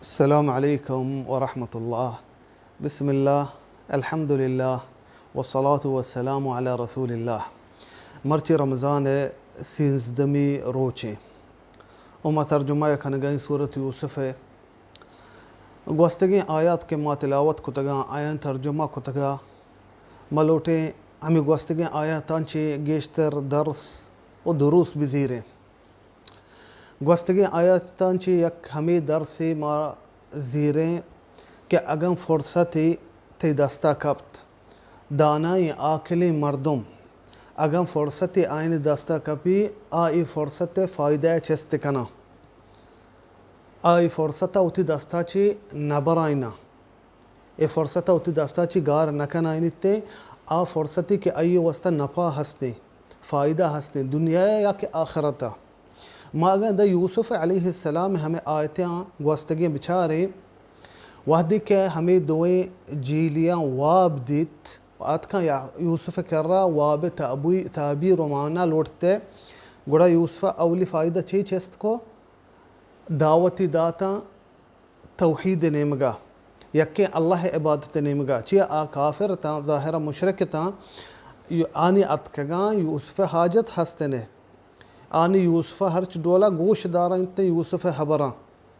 السلام علیکم ورحمۃ اللہ۔ بسم اللہ، الحمدللہ، والصلاة والسلام علی رسول اللہ۔ مرچی رمضان ءِ سیزدمی روچیں، و ما ترجمہ ءَ کنگائیں سورت یوسف ءِ۔ گوستگیں آیات کہ ما تلاوت کتگاں، آیاں ترجمہ کتگا۔ ما لوٹیں ہمیں گوستگیں آیاتاں چہ گیشتر درس و دروس بزیریں۔ گوستگیں آیاتاں چہ یک ہمے درسے ما زیریں کہ اگاں فرصتے تئی دستا کپت، دانائیں عاقلیں مردم، اگاں فرصتے آیانی دستا کپی، آ اے فرصت ءِ فائدہ ءَ چست کناں، آ اے فرصت ءَ وتی دستا چہ نہ برائیناں۔ اے فرصت ءَ وتی دستا چہ گار نہ کنائینیت، آ فرصتے کہ آئی واسطہ نفع ہستیں، فائدہ ہستیں، دنیا ءَ یا کہ آخرت ءَ۔ ما اگاں دا یوسف علیہ السلام ہمے آیتاں گوستگیں بچاریں، وہدے کہ ہمے دوئیں جیلیاں واب دیت، اتکاں یا یوسف کرا واب تعبی-، تعبیر و معنا لوٹتے، گڑا یوسف اولی فائدہ چے چست کو؟ دعوتی داتاں توحید ءِ نیمگا، یکیں اللہ ءِ عبادت ءِ نیمگا۔ چیا آ کافر تاں، ظاہر ءَ مشرک تاں، یو-، آنی اتکگاں یوسف ءِ حاجت ہستنے۔ آنی یوسف ءَ ہرچ ڈولا گوش دارنت یوسف ءِ حبراں۔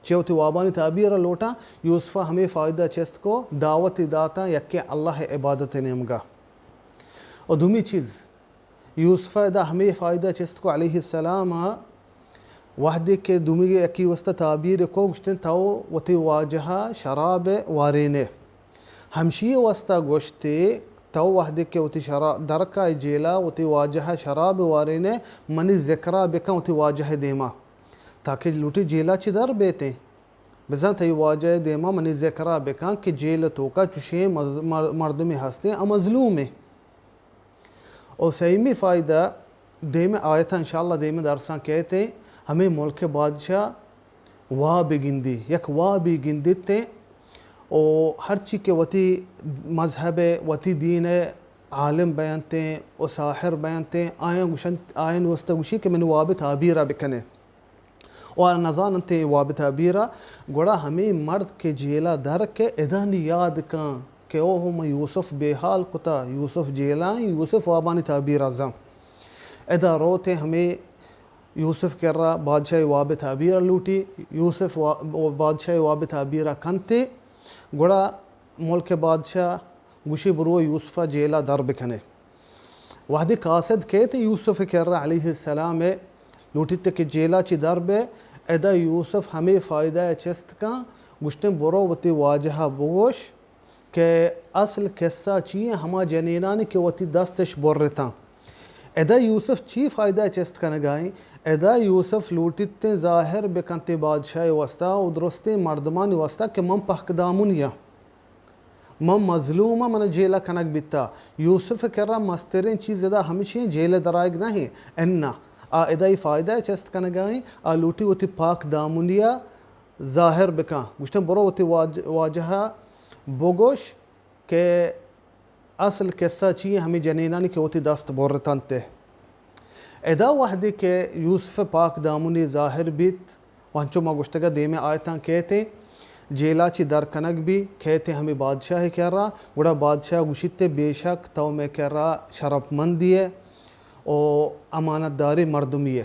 چیا وتی وابانی تعبیر ءَ لوٹاں، یوسف ءَ ہمے فائدہ چست کو، دعوتی داتاں یکیں اللہ ءِ عبادت ءِ نیمگا۔ و دومی چیز، یوسف ءَ ادا ہمے فائدہ چست کو علیہ السلام ءَ، وہدے کہ دومی یکی واسطہ تعبیر کو، گوشتن تو وتی واجہ ءَ شراب ءَ وارین ئے۔ ہمشی واسطہ گوشتے تو وہدے کہ وتی شرا-، درکائے جیلا وتی واجہ ءَ شراب ءَ وارین ئے، منی ذکرا بکن وتی واجہ ءِ دیما، تاکہ لوٹی جیلا چہ در بیتیں۔ بزاں تئی واجہ ءِ دیما منی ذکرا بکن کہ جیل ءِ توکا چوشیں مز-، مر-، مردمے ہستیں ءُ مظلومیں۔ ءُ سیمی فائدہ، دیم ءِ آیت ءَ انشاءاللہ دیم ءِ درساں کئیت، ہمے ملک ءِ بادشاہ وابے گندی، یک وابے گندیت ءُ ہرچی کہ وتی مذہب ءِ، وتی دین ءِ عالم بینت ءُ ساحر بینت، آیاں گوشنت، آیانی واسطہ گوشی کہ منی واب ءِ تعبیر ءَ بکنے۔ ءُ آ نزاننت اے واب ءِ تعبیر ءَ، گڑا ہمے مرد کہ جیل ءَ در کئے، ادا نی یاد کن کہ اوہو من یوسف بے حال کتا، یوسف جیل ءَ ایں، یوسف وابانی تعبیر ءَ زان۔ ادا روت ءُ ہمے یوسف کرا بادشاہ ءِ واب ءِ تعبیر ءَ لوٹی، یوسف وا-، بادشاہ ءِ واب ءِ تعبیر ءَ کنت ءُ گڑا ملک ءِ بادشاہ گوشی برو یوسف ءَ جیل ءَ در بکنے۔ وہدے قاصد کیت یوسف ءِ کرا علیہ السلام ءَ، لوٹیت کہ جیل ءَ چہ در بئے، ادا یوسف ہمے فائدہ ءَ چست کن، گوشتن برو وتی واجہ ءَ بگوش کہ اصل قصہ چی ایں، ہما جنینانی کہ وتی دستش برتاں۔ ادا یوسف چی فائدہ ءَ چست کنگا ایں؟ ادا یوسف لوٹیت ظاہر بکنت بادشاہ ءِ واسطہ ءُ درستیں مردمانی واسطہ کہ من پاک دامنی آں۔ من مظلوم آں، من جیل ءَ کنگ بیتا۔ یوسف ءِ کرا مستریں چیز ادا ہمشی ایں، جیل ءَ درآیگ نہ ایں۔ اناں، آ ادا اے فائدہ ءَ چست کنگا ایں، آ لوٹی وتی پاک دامنی ءَ ظاہر بکن۔ گوشتن برو وتی واج-، واجہ ءَ بگوش کہ اصل قصہ چی ایں ہمے جنینانی کہ وتی دست برتنت ءُ۔ ادا وہدے کہ یوسف ءِ پاک دامنی ظاہر بیت، ءُ انچو ما گوشتگ ءَ دیم ءِ آیتاں کیت ءُ جیل ءَ چہ در کنگ بی، کیت ءُ ہمے بادشاہ ءِ کرا، گڑا بادشاہ گوشیت ءُ بے شک تو مئے کرا شرپمندی ئے ءُ امانت داریں مردمی ئے۔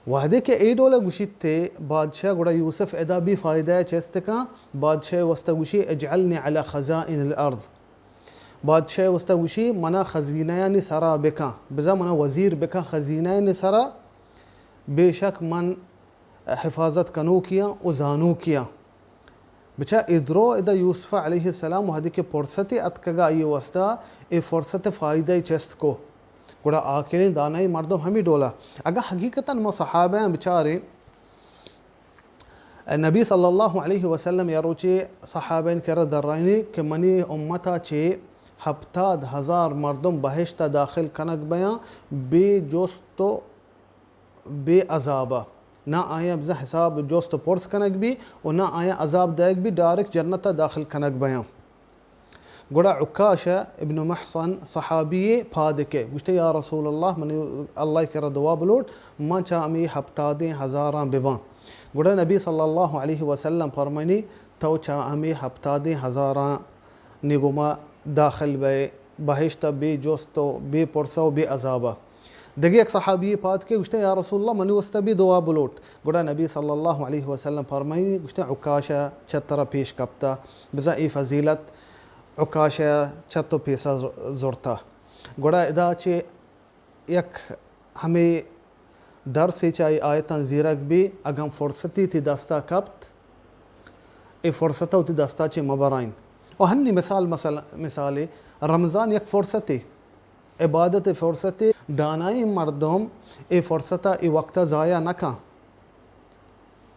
وہدے کہ اے ڈول ءَ گوشیت ءُ بادشاہ، گڑا یوسف ادا بی فائدہ ءَ چست کن، بادشاہ ءِ واسطہ گوشی اجعلنی علی خزائن الارض۔ بادشاہ ءِ واسطہ گوشی منا خزینہانی سرا بکن، بزاں منا وزیر بکن خزینہانی سرا۔ بے شک من حفاظت کنوکے آں ءُ زانوکے آں۔ بچار اے درو ادا یوسف علیہ السلام وہدے کہ فرصتے اتکگا آئی ءِ واسطہ، اے فرصت ءِ فائدہ ءَ چست کو۔ گڑا عاقلیں دانائیں مردم ہمے ڈولا۔ اگاں حقیقتاً ما صحابیاں بچاریں، نبی صلی اللہ علیہ وسلم یا روچے صحابین کرا درائینی کہ منی امتا چہ ہپتاد ہزار مردم بہشتا داخل کنگ بیاں بے جست و بے عذابا، نہ آیاں بزاں حساب جست و پرس کنگ بی و نہ آیاں عذاب دئیگ بی، ڈائریکٹ جنتا داخل کنگ بیاں۔ گڑا عکاشہ ابن محصن صحابی پاد کئے، گوشتے، یا رسول اللہ، منی اللہ کرا دعا بلوٹ، من چہ ہمے ہپتادیں ہزاراں بباں۔ گڑا نبی صلی اللہ علیہ وسلم فرمانی، تو چہ ہمے ہپتادیں ہزاراں نگما داخل بئے بہشت بے جست و بے پرسہ و بے عذابہ۔ دگہ یک صحابی پاد کے گوشتے، یا رسول اللہ، منی واسطہ بھی دعا بلوٹ۔ گڑا نبی صلی اللہ علیہ وسلم فرمائی، گوشتے، عکاشہ چہ ترا پیش کپتا، بزاں اے فضیلت عکاشہ چہ تو پیسا ز-، زرتا۔ گڑا ادا چہ یک ہمے درسے چہ اے آیتاں زیرگ بی، اگاں فرصتی تی دستا کپت، اے فرصت وتی دستا چہ مبرائین۔ و ہنی مثال، مثال، مثالے، رمضان یک فرصتے، عبادت فرصتے، دانائیں مردم اے فرصتا، اے وقتا ضائع نہ کن۔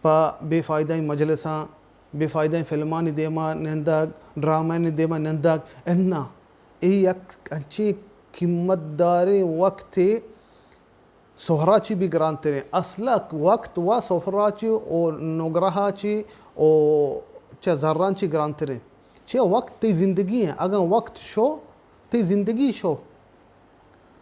پہ بے فائدہ مجلساں، بے فائدہ فلمانی دیما نندگ، ڈرامانی دیما نندگ، اناں۔ اے یک انچیں قیمت داریں وقتے، سہرا چی بھی گرانتریں۔ اصلا وقت و سہرا چی و نگرہا چی و چہ زران چی گرانتریں۔ چیا وقت تئی زندگی ہیں، اگاں وقت شو، تئی زندگی شو۔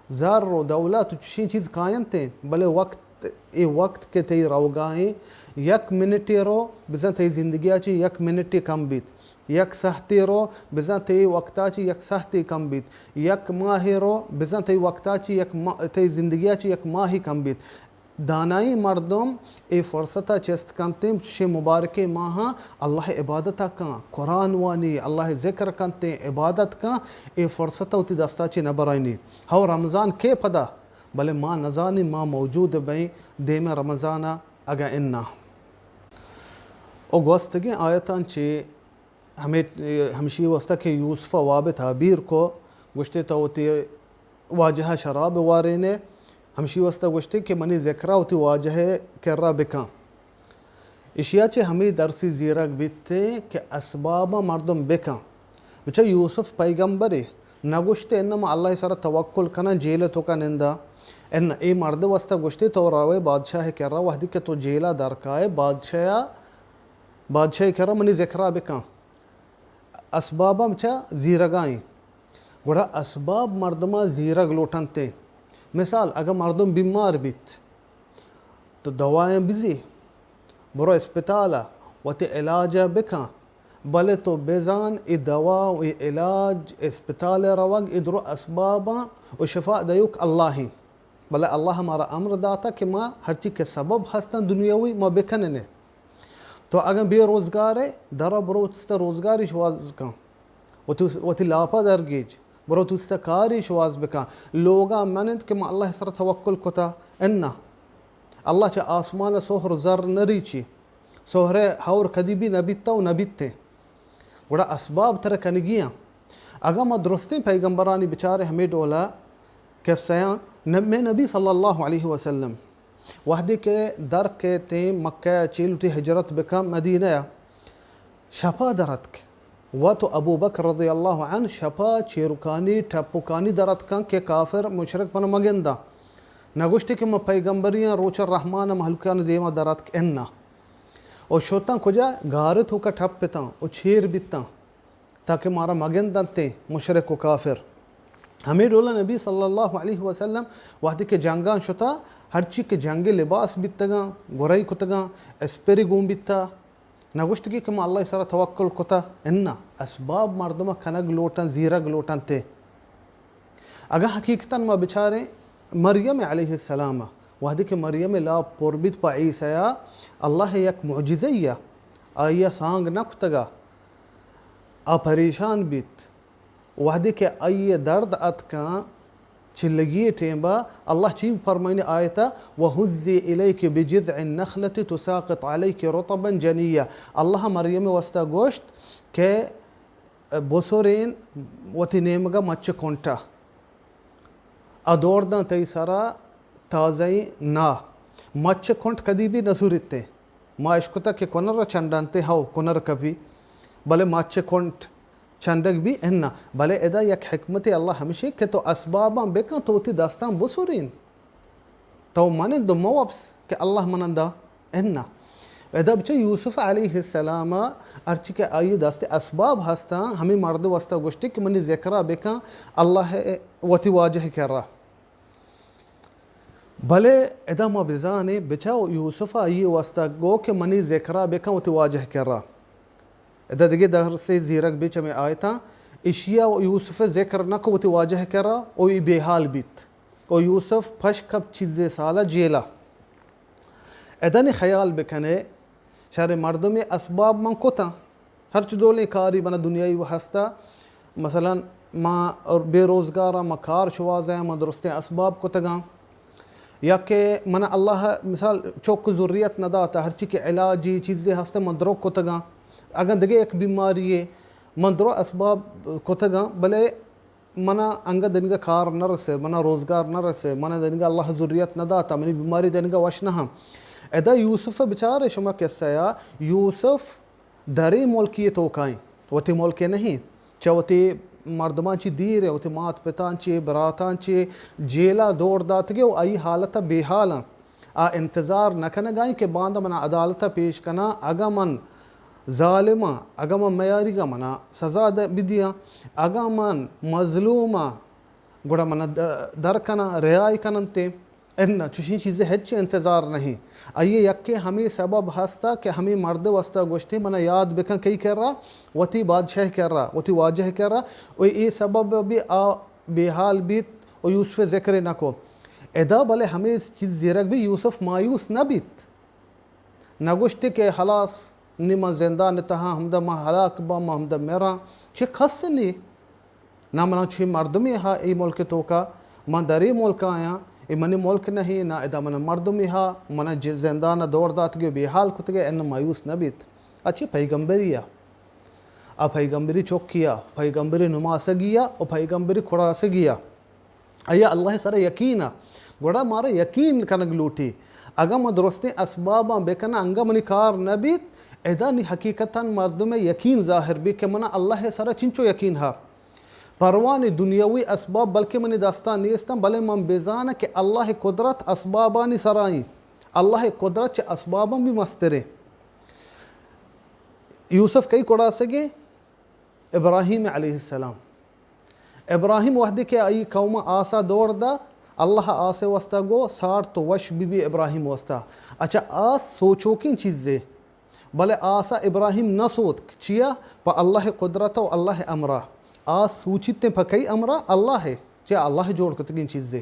زر و دولت و چشیں چیز کاینت، بلے وقت، اے وقت کہ تئی روگائیں، یک منٹے رو، بزاں تئی زندگیا چی یک منٹے کم بیت۔ یک ساعتے رو، بزاں تئی وقتا چی یک ساعتے کم بیت۔ یک ماہے رو، بزاں تئی وقتا چی یک ما-، تئی زندگیا چی یک ماہے کم بیت۔ دانائیں مردم اے فرصتا چست کنتیں، چشیں مبارکیں ماہاں اللہ عبادتا کن، قرآن وانی، اللہ ذکر کنتیں، عبادت کن، اے فرصتا وتی دستا چی نہ برائینی۔ ہو رمضان کے پدا، بلے ما نزانیں ما موجود بئیں دیم رمضانا اگاں اناں۔ و گوستگیں آیتاں چی ہمے، ہمشی واسطہ کہ یوسف ء واب ء تعبیر کو، گوشتے تو وتی واجہ ء شراب ء وارین ئے، ہمشی واسطہ گوشتے کہ منی ذکر ء وتی واجہ ء کرا بکن۔ اشیا چہ ہمے درسی زیرگ بیت کہ اسباباں مردم بکن۔ بچہ یوسف پیغمبرے نہ گوشتے اناں من اللہ ء سرا توکل کناں جیل ء توکا ننداں۔ اناں اے مرد ء واسطہ گوشتے تو روئے بادشاہ ء کرا، وہدی کہ تو جیل ء درکائے بادشاہ ء بادشاہ ء کرا منی ذکرا بکن۔ اسباب ہم چہ زیرگائیں۔ گڑا اسباب مردماں زیرگ لوٹنت۔ مثال، اگاں مردم بیمار بیت، تو دوایاں بزی، برو اسپتال ء وتی علاج ء بکن، بلے تو بزان اے دوا و اے علاج، اسپتال ء روگ، اے درو اسباباں و شفا دیوک اللہ ایں۔ بلے اللہ مارا امر داتا کہ ما ہرچی کہ سبب ہستاں دنیاوی ما بکننے۔ تو اگاں بے روزگار ئے، درا برو وتی ستا روزگاری شواز کن۔ وتی، وتی لاپا درگیج۔ برو وتی ستا کاری شواز بکن۔ لوگا من انت کہ ما اللہ سرا توکل کتا۔ انا۔ اللہ چہ آسمان سہر زر نریچی۔ سہر ہور کدی بھی نبیتا و نبیتے۔ گڑا اسباب ترا کنگی آں۔ اگاں ما درستیں پیغمبرانی بچاریں ہمے ڈولا قصہ آں، ن-، مئے نبی صلی اللہ علیہ وسلم وہدے کہ در کیتیں مکہ ء چیلوٹی ہجرت بکن مدینہ ء، شپا درتک۔ وت و ابوبکر رضی اللہ عنہ شپا چیرکانی ٹپکانی درتکاں کہ کافر مشرک من مگنداں۔ نگوشتی کہ من پیغمبری آں، روچ الرحمن مہلوکان دیما درتک اناں۔ و شتاں کجا؟ گار توکا ٹپ اتاں و چیر بیتاں، تاکہ مارا مگندنتیں مشرک و کافر۔ ہمے ڈولا نبی صلی اللہ علیہ وسلم وہدے کہ جنگاں شتا، ہرچی کہ جنگ لباس بیتگاں، گرئی کتگاں، اسپری گون بیتا، نگوشتگی کہ ما اللہ سرا توکل کتا، انا، اسباب مردم کنگ لوٹن، زیرگ لوٹنتے۔ اگاں حقیقتاً ما بچاریں مریم علیہ السلام ء، وہدے کہ مریم ء لاپ پر بیت پہ عیسی ء، اللہ ء یک معجزہ ء آئی ء سانگ نہ کتگ ء آ پریشان بیت۔ وہدے کہ آئی ء درد اتکاں چلگی ء ٹیم ء، اللہ چی فرمائنی آیت ء، وهزي إليك بجذع النخلة تساقط عليك رطبا جنيا۔ اللہ مریم ء واسطہ گوشت کہ بسرین وتی نیمگا مچ کنٹا۔ ء دور داں تئی سرا تازہیں نا۔ مچ کنٹ کدی بھی نہ سوریتے۔ ما اشکتا کہ کنر چنڈانتے ہو، کنر کپی۔ بلے مچ کنٹ چنڈگ بھی اناں۔ بلے ادا یک حکمت اللہ ہمشی کہ تو اسباباں بکن، تو وتی دستاں بسرین۔ تو من دو مہ وپس کہ اللہ من دا۔ اناں۔ ادا بچہ یوسف علیہ السلام ء ہرچی کہ آئی دست اسباب ہستاں، ہمیں مرد واسطہ گوشتی کہ منی ذکرہ بکن، اللہ وتی واجہ کرا۔ بلے ادا ما بزانیں، بچا یوسف ءَ آئی ءِ واستہ گو کہ منی ذکر ءَ بکن وتی واجہ ءِ کرا۔ ادا دگہ درسے زیرگ بی چمے آیتاں، اشی ءَ یوسف ءَ ذکر نہ کو وتی واجہ ءِ کرا، او ای بے حال بیت۔ او یوسف پش کپ چیزے سال ءَ جیل ءَ۔ ادا نی خیال بکنے، شر مردمے اسباب من کتاں۔ ہرچ ڈولیں کاری بنا دنیائی و ہستا، مثلاً ما بے روزگاراں، ما کار شوازاں، ما درستیں اسباب کتگاں۔ یا کہ من اللہ مثال چوک ذریت نہ داتا، ہرچی کہ علاجی چیزے ہستے من درو کتگاں۔ اگاں دگہ یک بیماری ہے، من درو اسباب کتگاں، بلے منا انگہ دنگہ کار نہ رسے، منا روزگار نہ رسے، منا دنگہ اللہ ذریت نہ داتا، منی بیماری دنگہ وش نہ ہاں۔ ادا یوسف بچارے شما قصہ یا، یوسف درے ملکی توکائیں، وتی ملک نہیں، چہ وتی مردمان چی دیر ہے، وتی مات پتان چی، براتان چی جیلا دور داتگے و آئی حالت بے حالاں۔ آ انتظار نہ کنگائیں کہ باندا منا عدالت پیش کناں، اگاں من ظالماں، اگاں من میاریگاں منا سزا د-، بدیاں، اگاں من مظلوماں گڑا منا د-، در کناں، رہائی کننتے۔ اناں چوشیں چیزے ہچ انتظار نہیں۔ آئی یکے ہمے سبب ہستا کہ ہمے مرد واسطہ گوشتے منا یاد بکن کئی کرا، وتی بادشاہ کرا، وتی واجہ کرا، و اے سبب بھی آ بے حال بیت و یوسف ذکر نہ کو۔ ادا بلے ہمے چیز زیرگ بھی یوسف مایوس نہ بیت۔ نہ گوشتے کہ ہلاس نی من زندان تہا ہمدا من ہلاک باں، من ہمدا مراں۔ چہ کس نی۔ نہ منا چوشیں مردمے ہا اے ملک توکا، من در اے ملک آیاں، اے منی ملک نہیں، نہ ادا منا مردمے ہا، منا ج-، زندان دور داتگے و بے حال کتگے، ان مایوس نہ بیت۔ اچی پیغمبری آ، آ پیغمبری چوکی آ، پیغمبری نماسگی آ و پیغمبری کڑاسگی آ۔ آیا اللہ سر یقین آ، گڑا مارا یقین کنگ لوٹی۔ اگاں من درستیں اسباباں بکناں، انگا منی کار نہ بیت، ادا نی حقیقتاً مردم یقین ظاہر بی کہ منا اللہ سر چنچو یقین ہا۔ پروانی دنیاوی اسباب بلکہ منی دستان نیستاں، بلے من بزاناں کہ اللہ قدرت اسبابانی سرائیں۔ اللہ قدرت چہ اسباباں بھی مستریں۔ یوسف کئی کڑاسگے؟ ابراہیم علیہ السلام۔ ابراہیم وہدے کہ آئی قوم آسا دور دا، اللہ آسے واسطہ گو سارت و وش بی بی ابراہیم واسطہ۔ اچھا، آس سوچوکیں چیزے، بلے آسا ابراہیم نہ سوت، چیا؟ پہ اللہ قدرت و اللہ امرا۔ آس سوچیتیں پہ کئی امرا؟ اللہ ہے، چیا؟ اللہ جوڑ کتگیں چیزے۔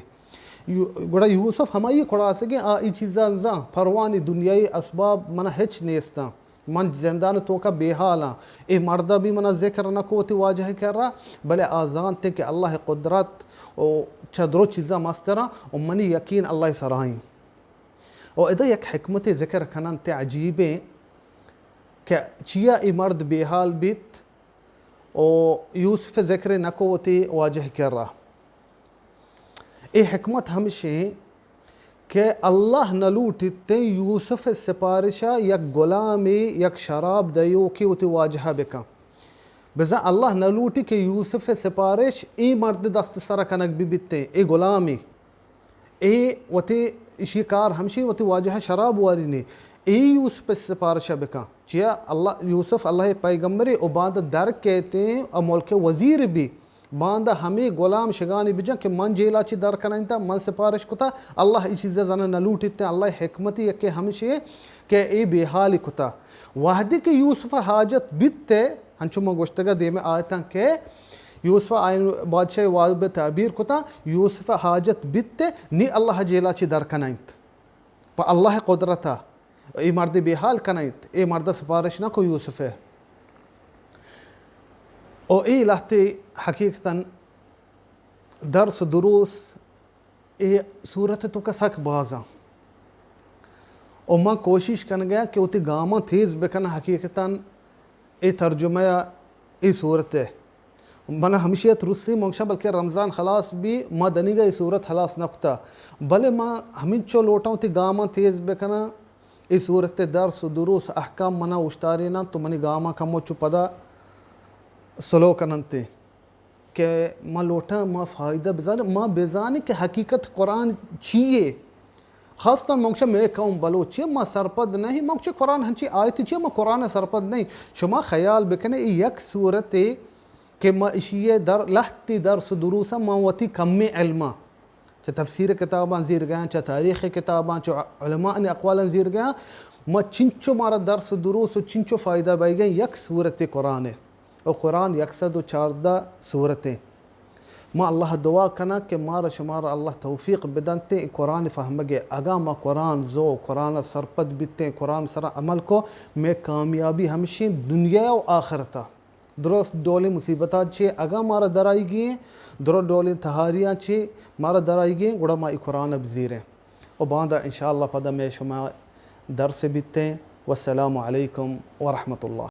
یو-، گڑا یوسف ہمائی کڑاسگیں آ ای چیزاں زاں، پروانی دنیای اسباب منا ہچ نیستاں۔ من زندان توکا بے حالاں۔ اے مردا بھی منا ذکر نہ کو وتی واجہ کرا، بلے آ زانتے کہ اللہ قدرت و چہ درو چیزاں مستراں و منی یقین اللہ سرائیں۔ و ادا یک حکمت ذکر کننت عجیبیں کہ چیا اے مرد بے حال بیت و یوسف ذکر نہ کو وتی واجہ کرا۔ اے حکمت ہمشیں کہ اللہ نہ لوٹیتیں یوسف سپارشا یک غلامے، یک شراب دیوکے وتی واجہا بکن۔ بزاں اللہ نہ لوٹی کہ یوسف سپارش اے مرد دست سرا کنگ بہ بیتیں، اے غلامے۔ اے وتی، اشی کار ہمشی وتی واجہ شراب وارینی۔ اے یوسف سپارشا بکن۔ چیا اللہ، یوسف اللہ پیغمبرے و باندا در کیتیں و ملک وزیر بی۔ باندا ہمے غلام شگانی بجن کہ من جیلا چی در کنائینتا، من سپارش کتا، اللہ ای چیزا زانا نہ لوٹیتیں۔ اللہ حکمتی یکے ہمشی کہ اے بے حالی کتا۔ وہدے کہ یوسف حاجت بیت، انچو من گوشتگا دیمے آیتاں کہ یوسف آئین بادشاہ واب تعبیر کتا، یوسف حاجت بیت، نی اللہ جیلا چی در کنائینت۔ پہ اللہ قدرتا اے مرد بے حال کنائینت، اے مرد سپارش نہ کو یوسف۔ او اے لہتے حقیقتاً درس دروس اے صورت توکا سک بازاں۔ و من کوشش کنگا کہ وتی گاماں تیز بکناں، حقیقتاً اے ترجمہ ء اے صورت ء۔ من ہمشی ات رسی منگشاں بلکہ رمضان خلاص بی، ما دنیگا اے صورت خلاص نہ کتا۔ بلے ما ہمینچو لوٹاں وتی گاماں تیز بکناں، اے صورت ء درس و دروس احکام منا اوشتاریناں تو منی گاماں کمو چو پدا سلو کننتے۔ کہ ما لوٹاں ما فائدہ بزانیں، ما بزانیں کہ حقیقت قرآن چی یے۔ خاص طور منگشہ مئے قوم بلوچ چی ما سرپد نہیں، منگشہ قرآن ہنچی آیت چی ما قرآن سرپد نہیں۔ شما خیال بکنے اے یک صورتے کہ ما اشی در لہتی درس دروس ما وتی کمی علما چہ تفسیر کتاباں زیرگیاں، چہ تاریخ کتاباں، چہ علماء اقوالاں زیرگیاں، ما چنچو مارا درس و دروس و چنچو فائدہ بئیگیں یک سورت قرآن ہے۔ و قرآن یک سد و چاردہ سورتیں۔ ما اللہ دعا کناں کہ مارا شمارا اللہ توفیق بدنت اے قرآن فہمگے۔ اگاں ما قرآن زو، قرآن سرپد بیتیں، قرآن سرا عمل کو، مئے کامیابی ہمشیں دنیا و آخرتا۔ درست ڈولیں مصیبتاں چے اگاں مارا درائیگی ایں، درست ڈولیں تہاریاں چے مارا درائیگی ایں، گڑا ما اے قرآن بزیریں۔ و باندا انشاءاللہ پدا مئے شما درس بیتیں۔ والسلام علیکم ورحمۃ اللہ۔